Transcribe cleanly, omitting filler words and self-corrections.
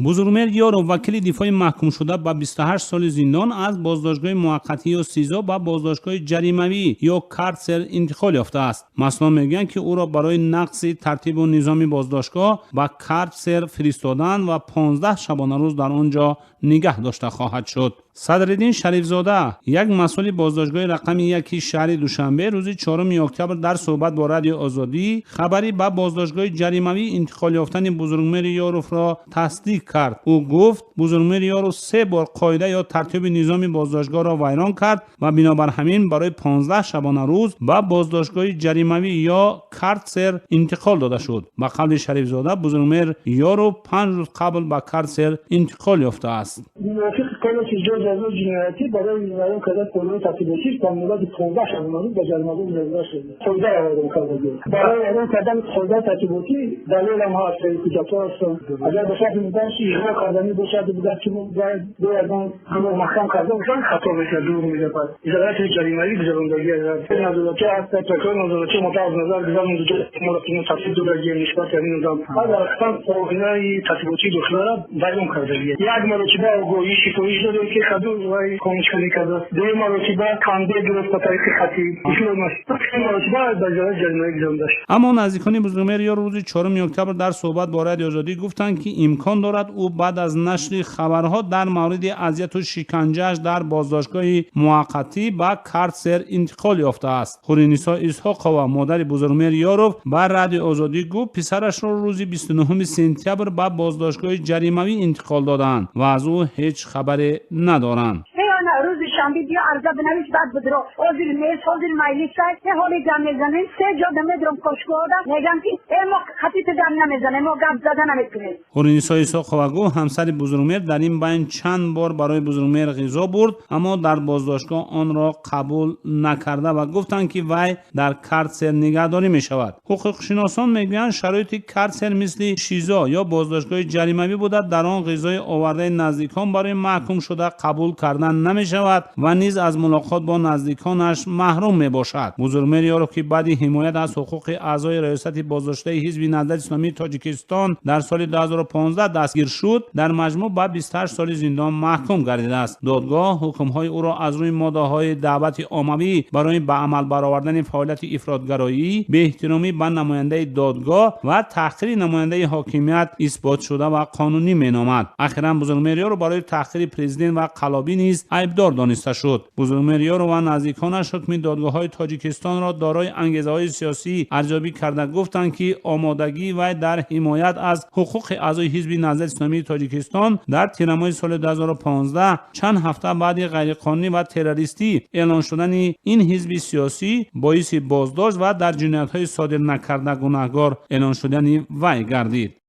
Бузургмеҳр Ёров, вакили дифои маҳкумшуда ба 28 соли зиндон, аз боздоштгоҳи муваққатӣ ё СИЗО ба боздоштгоҳи ҷаримавӣ ё карцер интиқол ёфтааст. Масъулон мегӯянд, ки ӯро барои нақзи тартибу низоми боздоштгоҳ ба карцер фиристоданд ва 15 шабонарӯз дар он ҷо нигаҳ дошта хоҳад шуд. Садриддин Шарифзода, як масъули боздоштгоҳи рақами 1 шаҳри Душанбе, рӯзи 4 октябр дар суҳбат бо Радиои Озодӣ хабари ба боздоштгоҳи ҷаримавӣ интиқол ёфтани Бузургмеҳри Ёровро тасдиқ кард. Ӯ гуфт, Бузургмеҳри Ёров се бор қоида ё тартиби низоми боздоштгоҳро вайрон кард ва бинобар ҳамин барои 15 шабонарӯз ба боздоштгоҳи ҷаримавӣ ё карцер интиқол дода шуд. Ба қавли Шарифзода, Бузургмеҳр Ёров 5 рӯз қабл ба карцер интиқол ёфтааст. Мувофиқи Кодекси иҷрои ҷазои ҷиноятӣ, барои вайрон кардани қонуни тартиботӣ ба муҳлати 15 шабонарӯз ба ҷаримагоҳ гузаронида шуд. Қоида вайрон кардагӣ. Барои вайрон кардани қоидаи тартиботӣ далелам ҳаст, ҳуҷҷатҳо ҳастанд. Агар ба шарти мудан иғво карданӣ бошад, бигӯяд, ки бо ягон гуноҳ маҳкам карда бошанд, хато мешавад, дурӯғ мегапад. Изолятори ҷаримавӣ гузарондагӣ назоратӣ ҳаст, прокурор назоратӣ омода аз назар гузаронд, моро тартиб додагӣ нисбати ҳамин одам. Дар ҳақиқат қоидаи тартиботии дохиларо вайрон кардагӣ. Як маротиба огоҳии шифоҳӣ додем, ки хаду вай қонуншиканӣ кардааст. Дуюм маротиба танбеҳ гирифт ба тариқи хатӣ, ислоҳ нашуд. Се маротиба ба изолятори ҷаримавӣ гузаронда шуд. Аммо наздикони Бузургмеҳр Ёров рӯзи 4 октябр дар суҳбат бо Радиои Озодӣ гуфтанд, ки имкон дорад ӯ баъд аз нашри хабарҳо дар мавриди азияту шиканҷааш дар боздоштгоҳи муваққатӣ ба карцер интиқол ёфтааст. Хуринисо Исҳоқова, модари Бузургмеҳр Ёров, ба Радиои Озодӣ гуфт, писарашро рӯзи 29 сентябр ба боздоштгоҳи ҷаримавӣ интиқол доданд ва аз ӯ ҳеҷ хабаре надоранд. Рӯзи шанбе биё, арза бинавис, баъд бидро. Ҳозир нест, ҳозир майлисай. Е, ҳоли гап мезанем, се ҷо медром, кошкода мегам, ки э, мо хатити гап намезанем, мо гап зада наметунем. Хуринисо Исоқова гуфт, ҳамсари Бузургмеҳр дар ин байн чанд бор барои Бузургмеҳр ғизо бурд, аммо дар боздоштгоҳ онро қабул накарда ва гуфтанд, ки вай дар карцер нигаҳдорӣ мешавад. Ҳуқуқшиносон мегӯянд, шароити карцер мисли ШИЗО ё боздоштгоҳи ҷаримавӣ буда, дар он ғизои овардаи наздикон барои маҳкумшуда қабул кардан намешавад ва низ аз мулоқот бо наздиконаш маҳрум мебошад. Бузургмеҳр Ёров, ки баъди ҳимоят аз ҳуқуқи аъзои раёсати боздоштаи Ҳизби Наҳзати Исломии Тоҷикистон дар соли 2015 дастгир шуд, дар маҷмӯъ ба 28 соли зиндон маҳкум гардидааст. Додгоҳ ҳукмҳои ӯро аз рӯи моддаҳои даъвати оммавӣ барои ба амал баровардани фаъолияти ифротгароӣ, беэҳтиромӣ ба намояндаи додгоҳ ва таҳқири намояндаи ҳокимият исботшуда ва қонунӣ меномад. Ахиран Бузургмеҳр Ёров барои таҳқири президент ва қаллобӣ низ айбдор дониста шуд. Бузургмеҳр Ёров ва наздиконаш ҳукми додгоҳҳои Тоҷикистонро дорои ангезаҳои сиёсӣ арзёбӣ карда, гуфтанд, ки омодагии вай дар ҳимоят аз ҳуқуқи аъзои Ҳизби Наҳзати Исломии Тоҷикистон дар тирамоҳи соли 2015, чанд ҳафта баъди ғайриқонунӣ ва террористӣ эълон шудани ин ҳизби сиёсӣ, боиси боздошт ва дар ҷиноятҳои содир накарда гунаҳгор эълон шудани вай гардид.